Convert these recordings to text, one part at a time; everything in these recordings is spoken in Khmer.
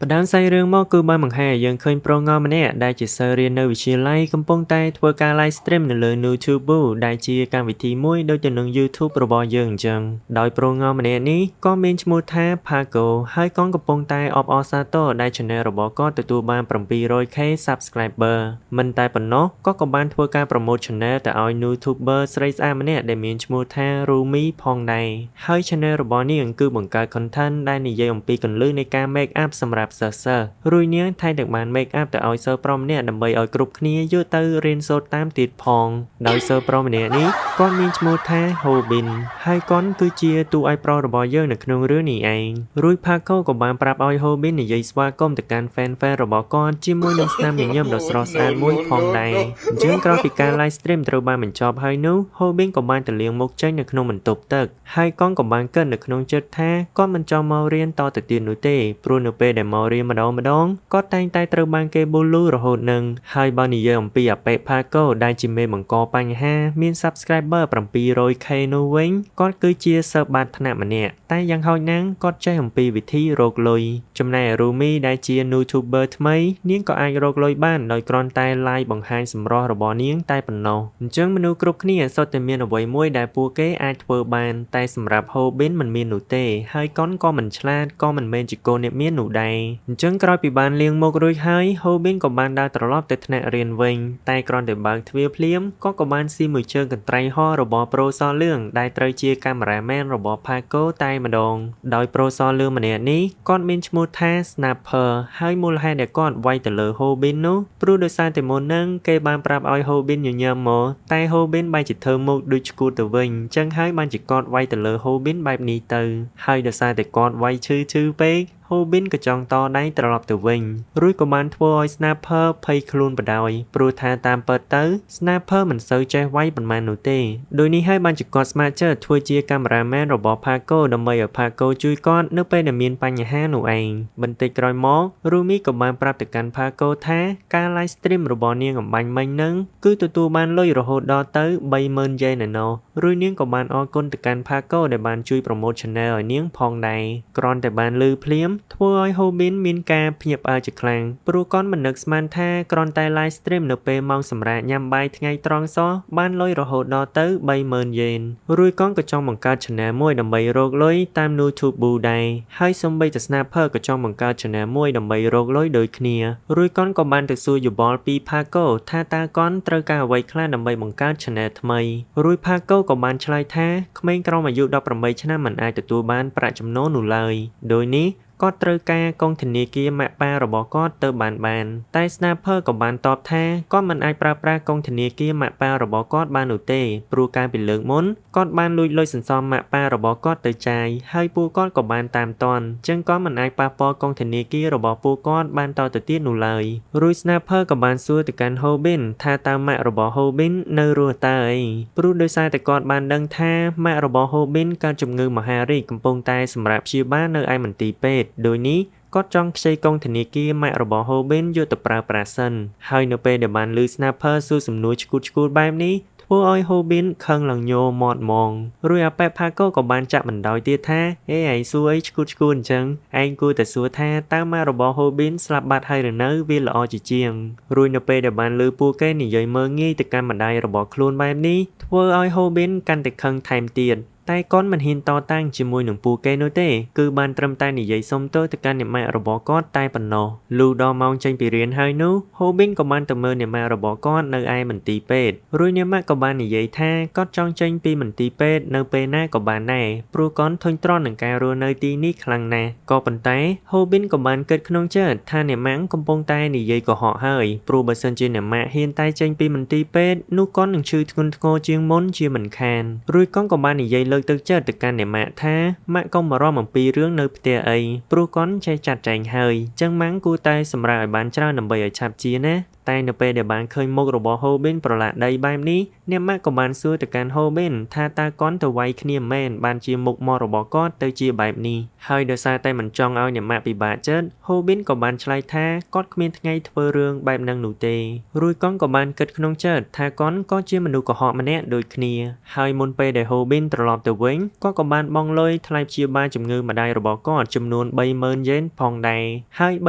ផ្ដើមសាច់រឿងមកគឺបានបង្ហាញឲ្យយើងឃើញប្រុសងំម្នាក់ដែលជាសិស្សរៀននៅវិទ្យាល័យកំពុងតែធ្វើការ live stream នៅលើ YouTube ដែលជាកម្មវិធីមួយដូចទៅនឹង YouTube របស់យើងអញ្ចឹងដោយប្រុសងំម្នាក់នេះក៏មានឈ្មោះថា Paco ហើយក៏កំពុងតែអបអរសាទរដែល channel របស់គាត់ទទួលបាន 700K subscriber មិនតែប៉ុណ្ណោះក៏ក៏បានធ្វើការ promote channel ទៅឲ្យ YouTuber ស្រីស្អាតម្នាក់ដែលមានឈ្មោះថា Rumi ផងដែរហើយ channel របស់នាងគឺបង្កើត content ដែលនិយាយអំពីគន្លឹះនៃការ make up សម្រាប់សិស្សសិស្សរួចនាងថែមទាំងបាន make up ទៅឲ្យសិស្សប្រុសម្នាក់ដើម្បីឲ្យគ្រប់គ្នាយកទៅរៀនសូត្រតាមទៀតផងដោយសិស្សប្រុសម្នាក់នេះគាត់មានឈ្មោះថា Hobin ហើយគាត់គឺជាតួឯកប្រុសរបស់យើងនៅក្នុងរឿងនេះឯងរួច Paco ក៏បានប្រាប់ឲ្យ Hobin និយាយស្វាគមន៍ទៅកាន់ fan fan របស់គាត់ជាមួយនឹងស្នាមញញឹមដ៏ស្រស់ស្អាតមួយផងដែរអញ្ចឹងក្រោយពីការ live stream ត្រូវបានបញ្ចប់ហើយនោះ Hobin ក៏បានទៅលាងមុខចេញនៅក្នុងបន្ទប់ទឹកហើយកងក៏បានគិតនៅក្នុងចិត្តថាគាត់មិនចង់មករៀនតទៅទៀតនោះទេព្រោះនៅពេលដែលមករៀនម្ដងម្ដងគាត់តែងតែត្រូវបានគេ bully រហូតនឹងហើយបើនិយាយអំពីអាប៉េផាកូដែលជាមេបង្កបញ្ហាមាន subscriber 700K នោះវិញគាត់គឺជាសិស្សបាតថ្នាក់ម្នាក់តែយ៉ាងហោចណាស់គាត់ចេះអំពីវិធីរកលុយចំណែក Rumi ដែលជា YouTuber ថ្មីនាងក៏អាចរកលុយបានដោយគ្រាន់តែ live បង្ហាញសម្រស់របស់នាងតែប៉ុណ្ណោះអញ្ចឹងមនុស្សគ្រប់គ្នាសុទ្ធតែមានអ្វីមួយដែលពួកគេអាចធ្វើបានតែសម្រាប់ Hobin មិនមាននោះទេហើយកុនក៏មិនឆ្លាតក៏មិនមែនជាកូនអ្នកមាននោះដែរអញ្ចឹងក្រោយពីបានលាងមុខរួចហើយ Hobin ក៏បានដើរត្រឡប់ទៅថ្នាក់រៀនវិញតែគ្រាន់តែបើកទ្វារភ្លាមក៏ក៏បានស៊ីមួយជើងកន្ត្រៃហោះរបស់ប្រូសលឿងដែលត្រូវជាកាមេរ៉ាមែនរបស់ Paco តែម្ដងដោយប្រូសលឿងម្នាក់នេះគាត់មានឈ្មោះថា Snapper ហើយមូលហេតុដែលគាត់វាយទៅលើ Hobin នោះព្រោះដោយសារតែមុនហ្នឹងគេបានប្រាប់ឲ្យ Hobin ញញឹមមកតែ Hobin បែរជាធ្វើមុខដូចឈួតទៅវិញអញ្ចឹងហើយបានជាគាត់វាយទៅលើ Hobin បែបនេះទៅហើយដោយសារតែគាត់វាយឈឺឈឺពេក Hobin ក៏ចង់តដៃត្រឡប់ទៅវិញរួចក៏បានធ្វើឲ្យ Snapper ភ័យខ្លួនបណ្ដោយព្រោះថាតាមពិតទៅ Snapper មិនសូវចេះវាយប៉ុន្មាននោះទេដោយនេះហើយបានជាគាត់ស្ម័គ្រចិត្តធ្វើជាកាមេរ៉ាមែនរបស់ Paco ដើម្បីឲ្យ Paco ជួយគាត់នៅពេលដែលមានបញ្ហានោះឯងបន្តិចក្រោយមក Rumi ក៏បានប្រាប់ទៅកាន់ Paco ថាការ live stream របស់នាងអំបញ្ញមិញនឹងគឺទទួលបានលុយរហូតដល់ទៅ30,000យ៉េនឯណោះរួចនាងក៏បានអរគុណទៅកាន់ Paco ដែលបានជួយ promote channel ឲ្យនាងផងដែរគ្រាន់តែបានឮភ្លាមធ្វើឲ្យ Hobin មានការភ្ញាក់ផ្អើលជាខ្លាំងព្រោះគាត់មិននឹកស្មានថាគ្រាន់តែ live stream នៅពេលម៉ោងសម្រាកញ៉ាំបាយថ្ងៃត្រង់សោះបានលុយរហូតដល់ទៅ30,000យ៉េនរួចគាត់ក៏ចង់បង្កើត channel មួយដើម្បីរកលុយតាម YouTube ដែរហើយសូម្បីតែ Snapper ក៏ចង់បង្កើត channel មួយដើម្បីរកលុយដូចគ្នារួចគាត់ក៏បានទៅសួរយោបល់ពី Paco ថាតើគាត់ត្រូវការអ្វីខ្លះដើម្បីបង្កើត channel ថ្មីរួច Paco ក៏បានឆ្លើយថាក្មេងក្រោមអាយុ18ឆ្នាំមិនអាចទទួលបានប្រាក់ចំណូលនោះឡើយដោយនេះគាត់ត្រូវការកងធនាគារម៉ាក់ប៉ារបស់គាត់ទៅបានបានតែ Snapper ក៏បានតបថាគាត់មិនអាចប្រើប្រាស់កងធនាគារម៉ាក់ប៉ារបស់គាត់បាននោះទេព្រោះកាលពីលើកមុនគាត់បានលួចលុយសន្សំម៉ាក់ប៉ារបស់គាត់ទៅចាយហើយពួកគាត់ក៏បានតាមទាន់ចឹងគាត់មិនអាចប៉ះពាល់កងធនាគាររបស់ពួកគាត់បានតទៅទៀតនោះឡើយរួច Snapper ក៏បានសួរទៅកាន់ Hobin ថាតើម៉ាក់របស់ Hobin នៅរស់តើអីព្រោះដោយសារតែគាត់បានដឹងថាម៉ាក់របស់ Hobin កើតជំងឺមហារីកកំពុងតែសម្រាកព្យាបាលនៅឯមន្ទីរពេទ្យដោយនេះគាត់ចង់ខ្ចីកងធនាគារម៉ាក់របស់ Hobin យកទៅប្រើប្រាស់សិនហើយនៅពេលដែលបានឮ Snapper សួរសំណួរឆ្កួតឆ្កួតបែបនេះធ្វើឲ្យ Hobin ខឹងឡើងញោមាត់ហ្មងរួចអាប៉ែផាកូក៏បានចាក់បណ្ដោយទៀតថាអេឯងសួរអីឆ្កួតឆ្កួតអញ្ចឹងឯងគួរតែសួរថាតើម៉ាក់របស់ Hobin ស្លាប់បាត់ហើយឬនៅវាល្អជាជាងរួចនៅពេលដែលបានឮពួកគេនិយាយមើងងាយទៅកាន់ម្ដាយរបស់ខ្លួនបែបនេះធ្វើឲ្យ Hobin កាន់តែខឹងថែមទៀតតែគាត់មិនហ៊ានតតាំងជាមួយនឹងពួកគេនោះទេគឺបានត្រឹមតែនិយាយសុំទោសទៅកាន់អ្នកម៉ាក់របស់គាត់តែប៉ុណ្ណោះលុះដល់ម៉ោងចេញពីរៀនហើយនោះ Hobin ក៏បានទៅមើលអ្នកម៉ាក់របស់គាត់នៅឯមន្ទីរពេទ្យរួចអ្នកម៉ាក់ក៏បាននិយាយថាគាត់ចង់ចេញពីមន្ទីរពេទ្យនៅពេលណាក៏បានដែរព្រោះគាត់ធុញទ្រាន់នឹងការរស់នៅទីនេះខ្លាំងណាស់ក៏ប៉ុន្តែ Hobin ក៏បានគិតក្នុងចិត្តថាអ្នកម៉ាក់កំពុងតែនិយាយកុហកហើយព្រោះបើសិនជាអ្នកម៉ាក់ហ៊ានតែចេញពីមន្ទីរពេទ្យនោះគាត់នឹងឈឺធ្ងន់ធ្ងរជាងមុនជាមិនខានរួចគាត់ក៏បាននិយាយលើកទឹកចិត្តទៅកាន់អ្នកម៉ាក់ថាម៉ាក់កុំបារម្ភអំពីរឿងនៅផ្ទះអីព្រោះគាត់ចេះចាត់ចែងហើយចឹងម៉ាំងគួរតែសម្រាកឲ្យបានច្រើនដើម្បីឲ្យឆាប់ជាណា។ តែនៅពេលដែលបានឃើញមុខរបស់ Hobin ប្រឡាក់ដីបែបនេះអ្នកម៉ាក់ក៏បានសួរទៅកាន់ Hobin ថាតើគាត់ទៅវាយគ្នាមែនបានជាមុខមាត់របស់គាត់ទៅជាបែបនេះហើយដោយសារតែមិនចង់ឲ្យអ្នកម៉ាក់ពិបាកចិត្ត Hobin ក៏បានឆ្លើយថាគាត់គ្មានថ្ងៃធ្វើរឿងបែបហ្នឹងនោះទេរួចគាត់ក៏បានគិតក្នុងចិត្តថាគាត់ក៏ជាមនុស្សកុហកម្នាក់ដូចគ្នាហើយមុនពេលដែល Hobin ត្រឡប់ទៅវិញគាត់ក៏បានបង់លុយថ្លៃព្យាបាលជំងឺម្ដាយរបស់គាត់ចំនួន30,000យេនផងដែរហើយ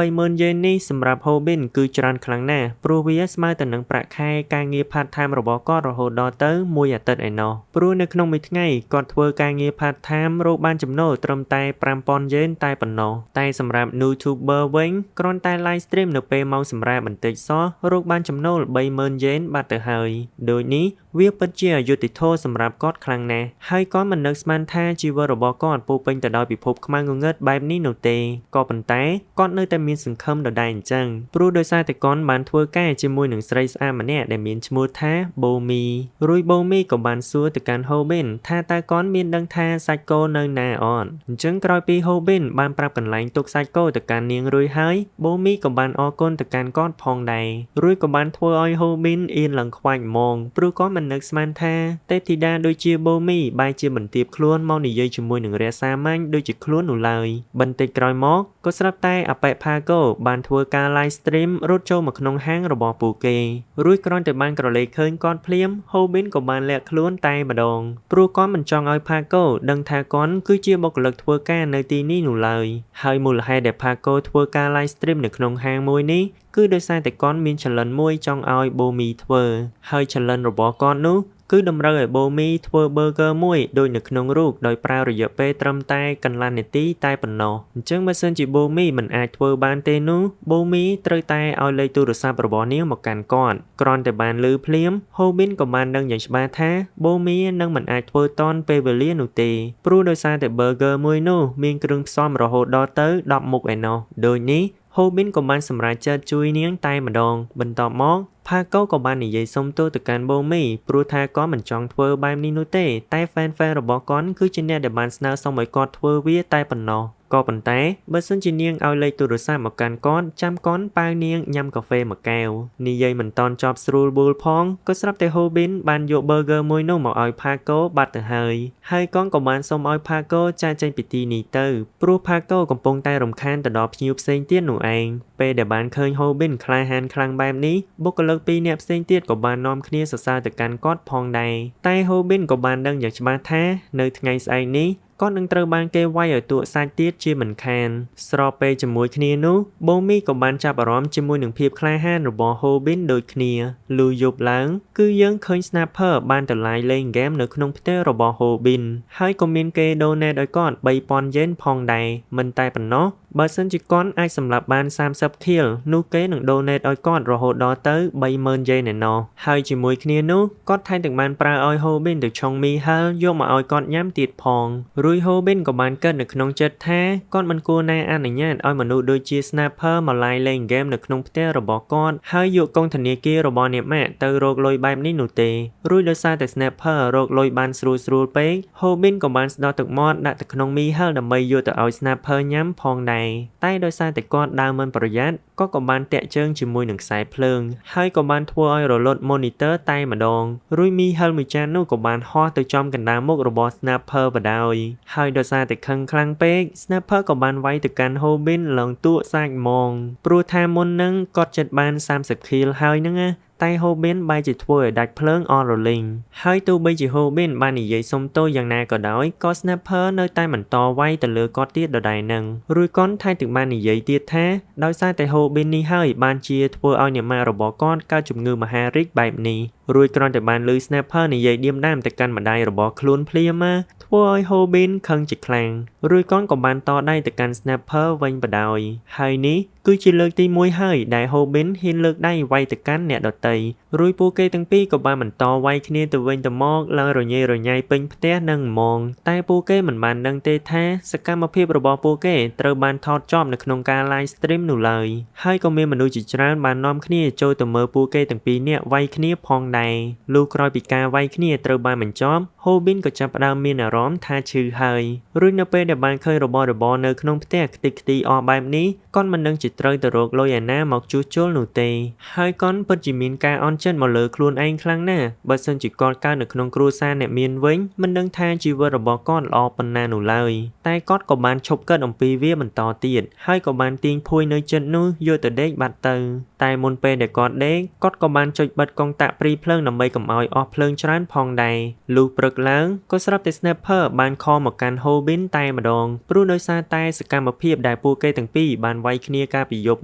30,000យេននេះសម្រាប់ Hobin គឺច្រើនខ្លាំងណាស់ព្រោះវាស្មើទៅនឹងប្រាក់ខែការងារ part time របស់គាត់រហូតដល់ទៅមួយអាទិត្យឯណោះព្រោះនៅក្នុងមួយថ្ងៃគាត់ធ្វើការងារ part time រកបានចំណូលត្រឹមតែ5000យេនតែប៉ុណ្ណោះតែសម្រាប់ YouTuber វិញគ្រាន់តែ live stream នៅពេលម៉ោងសម្រាកបន្តិចសោះរកបានចំណូល30,000យេនបាត់ទៅហើយដូចនេះវាពិតជាអយុត្តិធម៌សម្រាប់គាត់ខ្លាំងណាស់ហើយគាត់មិននឹកស្មានថាជីវិតរបស់គាត់ពោរពេញទៅដោយពិភពខ្មៅងងឹតបែបនេះនោះទេក៏ប៉ុន្តែគាត់នៅតែមានសង្ឃឹមដដែលអញ្ចឹងព្រោះដោយសារតែគាត់បានធ្វើការជាមួយនឹងស្រីស្អាតម្នាក់ដែលមានឈ្មោះថាបូមីរួចបូមីក៏បានសួរទៅកាន់ Hobin ថាតើគាត់មានដឹងថាសាច់គោនៅណាអត់អញ្ចឹងក្រោយពី Hobin បានប្រាប់កន្លែងទុកសាច់គោទៅកាន់នាងរួចហើយបូមីក៏បានអរគុណទៅកាន់គាត់ផងដែររួចក៏បានធ្វើឲ្យ Hobin អៀនឡើងខ្វាច់ហ្មងព្រោះគាត់មិននឹកស្មានថាទេពធីតាដូចជាបូមីបែរជាបន្ទាបខ្លួនមកនិយាយជាមួយនឹងរាសាមញ្ញដូចជាខ្លួននោះឡើយបន្តិចក្រោយមកក៏ស្រាប់តែអបិផាកូបានធ្វើការ live stream រត់ចូលមកក្នុងហាងរបស់ពួកគេរួចគ្រាន់តែបានក្រឡេកឃើញគាត់ភ្លាម Hobin ក៏បានលាក់ខ្លួនតែម្ដងព្រោះគាត់មិនចង់ឲ្យផាកូដឹងថាគាត់គឺជាបុគ្គលិកធ្វើការនៅទីនេះនោះឡើយហើយមូលហេតុដែលផាកូធ្វើការ live stream នៅក្នុងហាងមួយនេះគឺដោយសារតែគាត់មាន challenge មួយចង់ឲ្យបូមីធ្វើហើយ challenge របស់គាត់នោះគឺតម្រូវឲ្យបូមីធ្វើ burger មួយដូចនៅក្នុងរូបដោយប្រើរយៈពេលត្រឹមតែកន្លះនាទីតែប៉ុណ្ណោះអញ្ចឹងបើសិនជាបូមីមិនអាចធ្វើបានទេនោះបូមីត្រូវតែឲ្យលេខទូរស័ព្ទរបស់នាងមកកាន់គាត់គ្រាន់តែបានឮភ្លាម Hobin ក៏បានដឹងយ៉ាងច្បាស់ថាបូមីនឹងមិនអាចធ្វើទាន់ពេលវេលានោះទេព្រោះដោយសារតែ burger មួយនោះមានគ្រឿងផ្សំរហូតដល់ទៅ10មុខឯណោះដូចនេះ Hobin ក៏បានសម្រេចចិត្តជួយនាងតែម្ដងបន្ទាប់មកផាកូក៏បាននិយាយសុំទោសទៅកាន់បូមីព្រោះថាគាត់មិនចង់ធ្វើបែបនេះនោះទេតែ fan fan របស់គាត់គឺជាអ្នកដែលបានស្នើសុំឲ្យគាត់ធ្វើវាតែប៉ុណ្ណោះក៏ប៉ុន្តែបើសិនជានាងឲ្យលេខទូរស័ព្ទមកកាន់គាត់ចាំគាត់ប៉ាវនាងញ៉ាំកាហ្វេមួយកែវនិយាយមិនតន់ចប់ស្រួលបួលផងក៏ស្រាប់តែ Hobin បានយក burger មួយនោះមកឲ្យផាកូបាត់ទៅហើយហើយគាត់ក៏បានសុំឲ្យផាកូចាកចេញពីទីនេះទៅព្រោះផាកូកំពុងតែរំខានទៅដល់ភ្ញៀវផ្សេងទៀតនោះឯងពេលដែលបានឃើញ Hobin ក្លាហានខ្លាំងបែបនេះបុគ្គលិកពីរនាក់ផ្សេងទៀតក៏បាននាំគ្នាសរសើរទៅកាន់គាត់ផងដែរតែ Hobin ក៏បានដឹងយ៉ាងច្បាស់ថានៅថ្ងៃស្អែកនេះគាត់នឹងត្រូវបានគេវាយឲ្យទក់សាច់ទៀតជាមិនខានស្របពេលជាមួយគ្នានោះបូមីក៏បានចាប់អារម្មណ៍ជាមួយនឹងភាពក្លាហានរបស់ Hobin ដូចគ្នាលុះយប់ឡើងគឺយើងឃើញ Sniper បានទៅ live លេងហ្គេមនៅក្នុងផ្ទះរបស់ Hobin ហើយក៏មានគេ donate ឲ្យគាត់3000យេនផងដែរមិនតែប៉ុណ្ណោះបើសិនជាគាត់អាចសម្លាប់បាន30 kill នោះគេនឹង donate ឲ្យគាត់រហូតដល់ទៅ30,000យេនឯណោះហើយជាមួយគ្នានោះគាត់ថែមទាំងបានប្រើឲ្យ Hobin ទៅឆុងមីហិលយកមកឲ្យគាត់ញ៉ាំទៀតផងរួច Hobin ក៏បានគិតនៅក្នុងចិត្តថាគាត់មិនគួរណាអនុញ្ញាតឲ្យមនុស្សដូចជា Sniper មក live លេងហ្គេមនៅក្នុងផ្ទះរបស់គាត់ហើយយកកុងធនាគាររបស់អ្នកម៉ាក់ទៅរកលុយបែបនេះនោះទេរួចដោយសារតែ Sniper រកលុយបានស្រួលស្រួលពេក Hobin ក៏បានស្ដោះទឹកមាត់ដាក់ទៅក្នុងមីហិលដើម្បីយកទៅឲ្យ Sniper ញ៉ាំផងដែរតែដោយសារតែគាត់ដើរមិនប្រយ័ត្នគាត់ក៏បានតាក់ជើងជាមួយនឹងខ្សែភ្លើងហើយក៏បានធ្វើឲ្យរលត់ monitor តែម្ដងរួចមីហិលមួយចាននោះក៏បានហោះទៅចំកណ្ដាលមុខរបស់ Sniper បណ្ដោយហើយដោយសារតែខឹងខ្លាំងពេក Sniper ក៏បានវាយទៅកាន់ Hobin ឡើងទក់សាច់ហ្មងព្រោះថាមុននឹងគាត់ចិត្តបាន30 kill ហើយហ្នឹងណាតែ Hobin បែរជាធ្វើឲ្យដាច់ភ្លើងអស់រលីងហើយទោះបីជា Hobin បាននិយាយសុំទោសយ៉ាងណាក៏ដោយក៏ Sniper នៅតែបន្តវាយទៅលើគាត់ទៀតដដែលនឹងរួចគាត់ថែមទាំងបាននិយាយទៀតថាដោយសារតែ Hobin នេះហើយបានជាធ្វើឲ្យអ្នកម៉ាក់របស់គាត់កើតជំងឺមហារីកបែបនេះរួចគ្រាន់តែបានឮ Sniper និយាយដៀមដាមទៅកាន់ម្ដាយរបស់ខ្លួនភ្លាមធ្វើឲ្យ Hobin ខឹងជាខ្លាំងរួចគាត់ក៏បានតដៃទៅកាន់ Sniper វិញបណ្ដោយហើយនេះគឺជាលើកទី1ហើយដែល Hobin ហ៊ានលើកដៃវាយទៅកាន់អ្នកដទៃរួចពួកគេទាំងពីរក៏បានបន្តវាយគ្នាទៅវិញទៅមកឡើងរញ៉េរញ៉ៃពេញផ្ទះនឹងហ្មងតែពួកគេមិនបានដឹងទេថាសកម្មភាពរបស់ពួកគេត្រូវបានថតជាប់នៅក្នុងការ live stream នោះឡើយហើយក៏មានមនុស្សជាច្រើនបាននាំគ្នាចូលទៅមើលពួកគេទាំងពីរនាក់វាយគ្នាផងដែរ។ ដែរលុះក្រោយពីការវាយគ្នាត្រូវបានបញ្ចប់ Hobin ក៏ចាប់ផ្ដើមមានអារម្មណ៍ថាឈឺហើយរួចនៅពេលដែលបានឃើញរបស់របរនៅក្នុងផ្ទះខ្ទេចខ្ទីអស់បែបនេះគាត់មិនដឹងជាត្រូវទៅរកលុយឯណាមកជួសជុលនោះទេហើយគាត់ពិតជាមានការអន់ចិត្តមកលើខ្លួនឯងខ្លាំងណាស់បើសិនជាគាត់កើតនៅក្នុងគ្រួសារអ្នកមានវិញមិនដឹងថាជីវិតរបស់គាត់ល្អប៉ុណ្ណានោះឡើយតែគាត់ក៏បានឈប់គិតអំពីវាបន្តទៀតហើយក៏បានទាញភួយនៅចិត្តនោះយកទៅដេកបាត់ទៅតែមុនពេលដែលគាត់ដេកគាត់ក៏បានចុចបិទកុងតាក់ព្រីភ្លើងដើម្បីកុំឲ្យអស់ភ្លើងច្រើនផងដែរលុះព្រឹកឡើងក៏ស្រាប់តែ Sniper បាន call មកកាន់ Hobin តែម្ដងព្រោះដោយសារតែសកម្មភាពដែលពួកគេទាំងពីរបានវាយគ្នាកាលពីយប់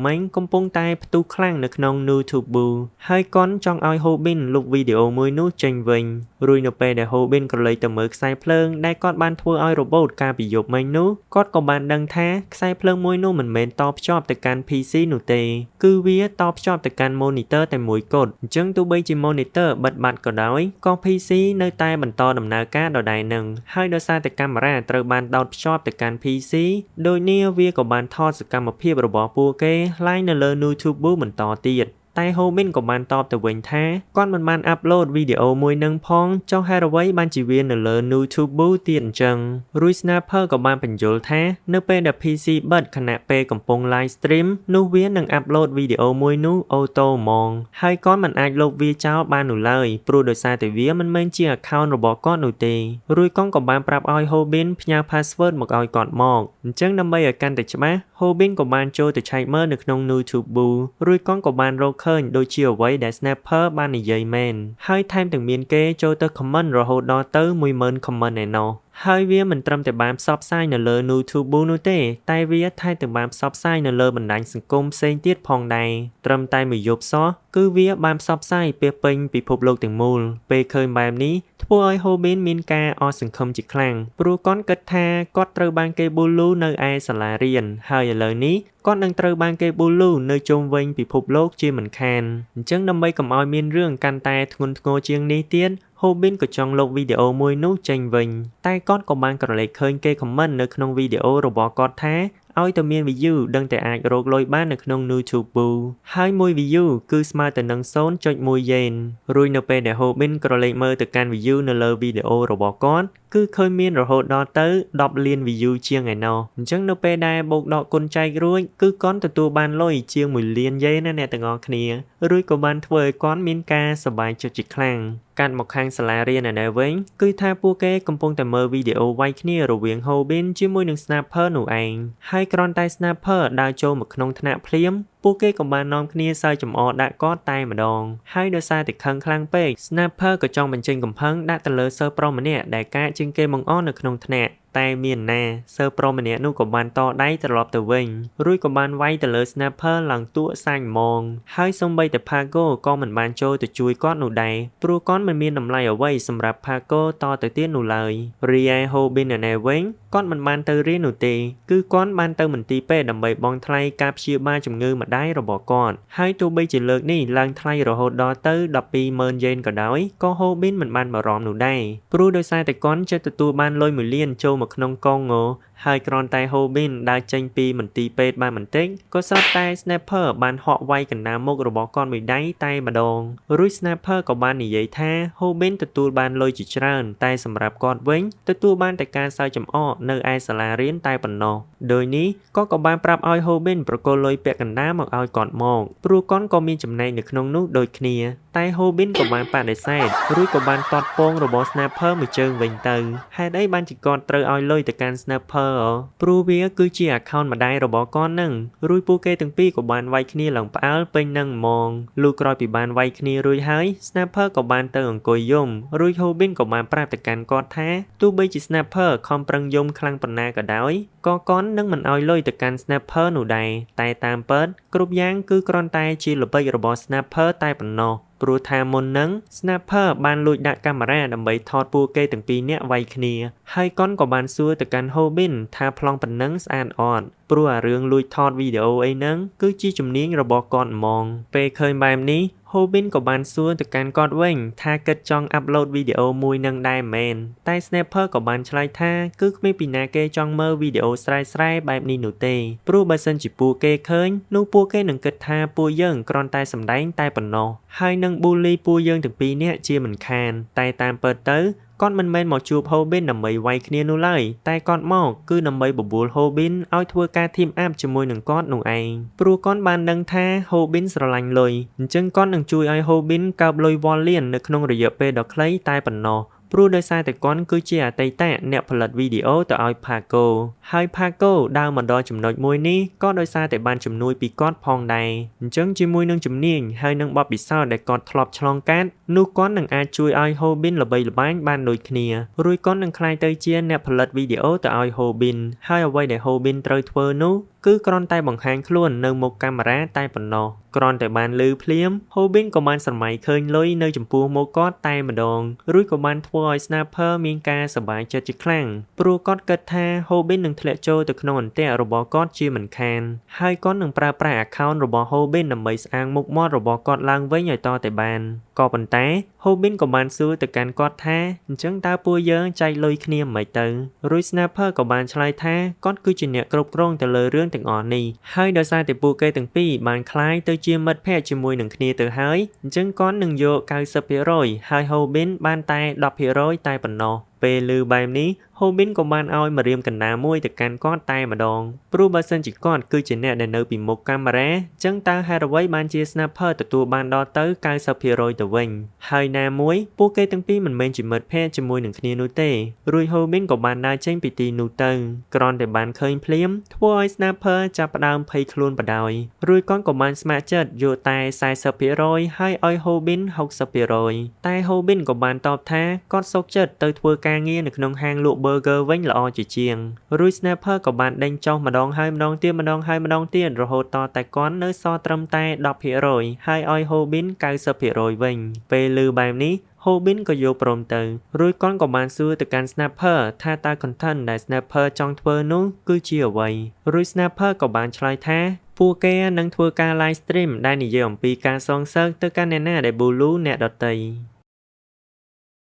មិញកំពុងតែផ្ទុះខ្លាំងនៅក្នុង YouTube ហើយគាត់ចង់ឲ្យ Hobin លុបវីដេអូមួយនោះចេញវិញរួចនៅពេលដែល Hobin ក្រឡេកទៅមើលខ្សែភ្លើងដែលគាត់បានធ្វើឲ្យ robot កាលពីយប់មិញនោះគាត់ក៏បានដឹងថាខ្សែភ្លើងមួយនោះមិនមែនតភ្ជាប់ទៅកាន់ PC នោះទេគឺវាតភ្ជាប់ទៅកាន់ monitor តែមួយគត់អញ្ចឹងទោះបីជា monitor បិទបាត់ក៏ដោយក៏ PC នៅតែបន្តដំណើរការដដែលនឹងហើយដោយសារតែកាមេរ៉ាត្រូវបានដោតភ្ជាប់ទៅកាន់ PC ដូចនេះវាក៏បានថតសកម្មភាពរបស់ពួកគេ live នៅលើ YouTube បន្តទៀតតែ Hobin ក៏បានតបទៅវិញថាគាត់មិនបាន upload វីដេអូមួយនឹងផងចុះហេតុអ្វីបានជាវានៅលើ YouTube ទៀតអញ្ចឹងរួច Sniper ក៏បានពន្យល់ថានៅពេលដែល PC បិទខណៈពេលកំពុង live stream នោះវានឹង upload វីដេអូមួយនោះauto ហ្មងហើយគាត់មិនអាចលុបវាចោលបាននោះឡើយព្រោះដោយសារតែវាមិនមែនជា account របស់គាត់នោះទេរួចកងក៏បានប្រាប់ឲ្យ Hobin ផ្ញើ password មកឲ្យគាត់មកអញ្ចឹងដើម្បីឲ្យកាន់តែច្បាស់ Hobin ក៏បានចូលទៅឆែកមើលនៅក្នុង YouTube រួចកងក៏បានរកឃើញដូចជាអ្វីដែល Sniper បាននិយាយមែនហើយថែមទាំងមានគេចូលទៅ comment រហូតដល់ទៅ10000 comment ឯណោះហើយវាមិនត្រឹមតែបានផ្សព្វផ្សាយនៅលើ YouTube នោះទេតែវាថែមទាំងបានផ្សព្វផ្សាយនៅលើបណ្ដាញសង្គមផ្សេងទៀតផងដែរត្រឹមតែមួយយប់សោះគឺវាបានផ្សព្វផ្សាយពាសពេញពិភពលោកទាំងមូលពេលឃើញបែបនេះធ្វើឲ្យ Hobin មានការអស់សង្ឃឹមជាខ្លាំងព្រោះគាត់គិតថាគាត់ត្រូវបានគេ bully នៅឯសាលារៀនហើយឥឡូវនេះគាត់នឹងត្រូវបានគេ bully នៅជុំវិញពិភពលោកជាមិនខានអញ្ចឹងដើម្បីកុំឲ្យមានរឿងកាន់តែធ្ងន់ធ្ងរជាងនេះទៀត Hobin ក៏ចង់លុបវីដេអូមួយនោះចេញវិញតែគាត់ក៏បានក្រឡេកឃើញគេ comment នៅក្នុងវីដេអូរបស់គាត់ថាឲ្យតែមាន view ដឹងតែអាចរកលុយបាននៅក្នុង YouTube ហើយមួយ view គឺស្មើទៅនឹង0.1 yen រួចនៅពេលដែល Hobin ក្រឡេកមើលទៅកាន់ view នៅលើវីដេអូរបស់គាត់គឺឃើញមានរហូតដល់ទៅ10លាន view ជាងឯណោះអញ្ចឹងនៅពេលដែលបូកដកគុណចែករួចគឺគាត់ទទួលបានលុយជាង1លាន yen ណាអ្នកទាំងអស់គ្នារួចក៏បានធ្វើឲ្យគាត់មានការសប្បាយចិត្តជាខ្លាំងកាត់មកខាងសាលារៀនឯនេះវិញគឺថាពួកគេកំពុងតែមើលវីដេអូវាយគ្នារវាង Hobin ជាមួយនឹង Sniper នោះឯងហើយគ្រាន់តែ Sniper ដើរចូលមកក្នុងថ្នាក់ភ្លាមពួកគេក៏បាននាំគ្នាសើចចំអកដាក់គាត់តែម្ដងហើយដោយសារតែខឹងខ្លាំងពេក Sniper ក៏ចង់បញ្ចេញកំហឹងដាក់ទៅលើសិស្សប្រុសម្នាក់ដែលកាចជាងគេបង្អស់នៅក្នុងថ្នាក់តែមានណាសិស្សប្រុសម្នាក់នោះក៏បានតដៃត្រឡប់ទៅវិញរួចក៏បានវាយទៅលើ Sniper ឡើងតួសាញ់ហ្មងហើយសូម្បីតែ Pago ក៏មិនបានចូលទៅជួយគាត់នោះដែរព្រោះគាត់មិនមានតម្លៃអ្វីសម្រាប់ Pago តទៅទៀតនោះឡើយរីឯ Hobin ឯនេះវិញគាត់មិនបានទៅរៀននោះទេគឺគាត់បានទៅមន្ទីរពេទ្យដើម្បីបង់ថ្លៃការព្យាបាលជំងឺម្ដាយរបស់គាត់ហើយទោះបីជាលើកនេះឡើងថ្លៃរហូតដល់ទៅ120,000យេនក៏ដោយក៏ Hobin មិនបានបារម្ភនោះដែរព្រោះដោយសារតែគាត់ចិត្តទទួលបានលុយ1លានចូលមកក្នុងកងងហើយគ្រាន់តែ Hobin ដើរចេញពីមន្ទីរពេទ្យបានបន្តិចក៏ស្រាប់តែ Sniper បានហក់វាយកណ្ដាលមុខរបស់គាត់មួយដៃតែម្ដងរួច Sniper ក៏បាននិយាយថា Hobin ទទួលបានលុយជាច្រើនតែសម្រាប់គាត់វិញទទួលបានតែការសើចចំអកនៅឯសាលារៀនតែប៉ុណ្ណោះដោយនេះគាត់ក៏បានប្រាប់ឲ្យ Hobin ប្រគល់លុយពាក់កណ្ដាលមកឲ្យគាត់មកព្រោះគាត់ក៏មានចំណែកនៅក្នុងនោះដូចគ្នាតែ Hobin ក៏បានបដិសេធរួចក៏បានតតពងរបស់ Sniper មួយជើងវិញទៅហេតុអីបានជាគាត់ត្រូវឲ្យលុយទៅកាន់ Sniper ព្រោះវាគឺជា account ម្ដាយរបស់គាត់នឹងរួចពួកគេទាំងពីរក៏បានវាយគ្នាឡើងផ្អើលពេញនឹងហ្មងលុះក្រោយពីបានវាយគ្នារួចហើយ Sniper ក៏បានទៅអង្គុយយំរួច Hobin ក៏បានប្រាប់ទៅកាន់គាត់ថាទោះបីជា Sniper ខំប្រឹងយំខ្លាំងប៉ុណ្ណាក៏ដោយក៏គាត់នឹងមិនឲ្យលុយទៅកាន់ Sniper នោះដែរតែតាមពិតគ្រប់យ៉ាងគឺគ្រាន់តែជាល្បិចរបស់ Sniper តែប៉ុណ្ណោះព្រោះថាមុននឹង Sniper បានលួចដាក់កាមេរ៉ាដើម្បីថតពួកគេទាំងពីរនាក់វាយគ្នាហើយកុនក៏បានសួរទៅកាន់ Hobin ថាប្លង់ប៉ុណ្ណឹងស្អាតអត់ព្រោះអារឿងលួចថតវីដេអូអីហ្នឹងគឺជាជំនាញរបស់គាត់ហ្មងពេលឃើញបែបនេះ Hobin ក៏បានសួរទៅកាន់គាត់វិញថាគិតចង់ upload វីដេអូមួយនឹងដែរមែនតែ Sniper ក៏បានឆ្លើយថាគឺគ្មានពីណាគេចង់មើលវីដេអូស្រែស្រែបែបនេះនោះទេព្រោះបើសិនជាពួកគេឃើញនោះពួកគេនឹងគិតថាពួកយើងគ្រាន់តែសម្ដែងតែប៉ុណ្ណោះហើយនឹង bully ពួកយើងទាំងពីរនាក់ជាមិនខានតែតាមពិតទៅគាត់មិនមែនមកជួប Hobin ដើម្បីវាយគ្នានោះឡើយតែគាត់មកគឺដើម្បីបបួល Hobin ឲ្យធ្វើការ team up ជាមួយនឹងគាត់នោះឯងព្រោះគាត់បានដឹងថា Hobin ស្រឡាញ់លុយអញ្ចឹងគាត់នឹងជួយឲ្យ Hobin កើបលុយវ៉លលាននៅក្នុងរយៈពេលដ៏ខ្លីតែប៉ុណ្ណោះព្រោះដោយសារតែគាត់គឺជាអតីតអ្នកផលិតវីដេអូទៅឲ្យ Paco ហើយ Paco ដើរមកដល់ចំណុចមួយនេះក៏ដោយសារតែបានជំនួយពីគាត់ផងដែរអញ្ចឹងជាមួយនឹងជំនាញហើយនឹងបទពិសោធន៍ដែលគាត់ធ្លាប់ឆ្លងកាត់នោះគាត់នឹងអាចជួយឲ្យ Hobin ល្បីល្បាញបានដូចគ្នារួចគាត់នឹងក្លាយទៅជាអ្នកផលិតវីដេអូទៅឲ្យ Hobin ហើយអ្វីដែល Hobin ត្រូវធ្វើនោះគឺគ្រាន់តែបង្ហាញខ្លួននៅមុខកាមេរ៉ាតែប៉ុណ្ណោះគ្រាន់តែបានឮភ្លាម Hobin ក៏បានស្រមៃឃើញលុយនៅចំពោះមុខគាត់តែម្ដងរួចក៏បានធ្វើឲ្យ Sniper មានការសប្បាយចិត្តជាខ្លាំងព្រោះគាត់គិតថា Hobin នឹងធ្លាក់ចូលទៅក្នុងអន្ទាក់របស់គាត់ជាមិនខានហើយគាត់នឹងប្រើប្រាស់ account របស់ Hobin ដើម្បីស្អាងមុខមាត់របស់គាត់ឡើងវិញឲ្យតតែបានក៏ប៉ុន្តែ Hobin ក៏បានសួរទៅកាន់គាត់ថាអញ្ចឹងតើពួកយើងចែកលុយគ្នាមិនទៅរួច Sniper ក៏បានឆ្លើយថាគាត់គឺជាអ្នកគ្រប់គ្រងទៅលើរឿងទាំងអស់នេះហើយដោយសារតែពួកគេទាំងពីរបានក្លាយទៅជាមិត្តភក្តិជាមួយនឹងគ្នាទៅហើយអញ្ចឹងគាត់នឹងយក90%ហើយ Hobin បានតែ10%តែប៉ុណ្ណោះពេលឮបែបនេះ Hobin ក៏បានឲ្យម្រាមកណ្ដាលមួយទៅកាន់គាត់តែម្ដងព្រោះបើសិនជាគាត់គឺជាអ្នកដែលនៅពីមុខកាមេរ៉ាចឹងតើហេតុអ្វីបានជា Sniper ទទួលបានដល់ទៅ90%ទៅវិញហើយណាមួយពួកគេទាំងពីរមិនមែនជាមិត្តភក្តិជាមួយនឹងគ្នានោះទេរួច Hobin ក៏បានដើរចេញពីទីនោះទៅគ្រាន់តែបានឃើញភ្លាមធ្វើឲ្យ Sniper ចាប់ផ្ដើមភ័យខ្លួនបណ្ដោយរួចគាត់ក៏បានស្ម័គ្រចិត្តយកតែ40%ហើយឲ្យ Hobin 60%តែ Hobin ក៏បានតបថាគាត់សុខចិត្តទៅធ្វើការងារនៅក្នុងហាងលក់ burger វិញល្អជាជាងរួច Sniper ក៏បានដេញចុះម្ដងហើយម្ដងទៀតម្ដងហើយម្ដងទៀតរហូតតតែគាត់នៅសល់ត្រឹមតែ10%ហើយឲ្យ Hobin 90%វិញពេលឮបែបនេះ Hobin ក៏យល់ព្រមទៅរួចគាត់ក៏បានសួរទៅកាន់ Sniper ថាតើ content ដែល Sniper ចង់ធ្វើនោះគឺជាអ្វីរួច Sniper ក៏បានឆ្លើយថាពួកគេនឹងធ្វើការ live stream ដែលនិយាយអំពីការសងសឹកទៅកាន់អ្នកណាដែល bully អ្នកដទៃ។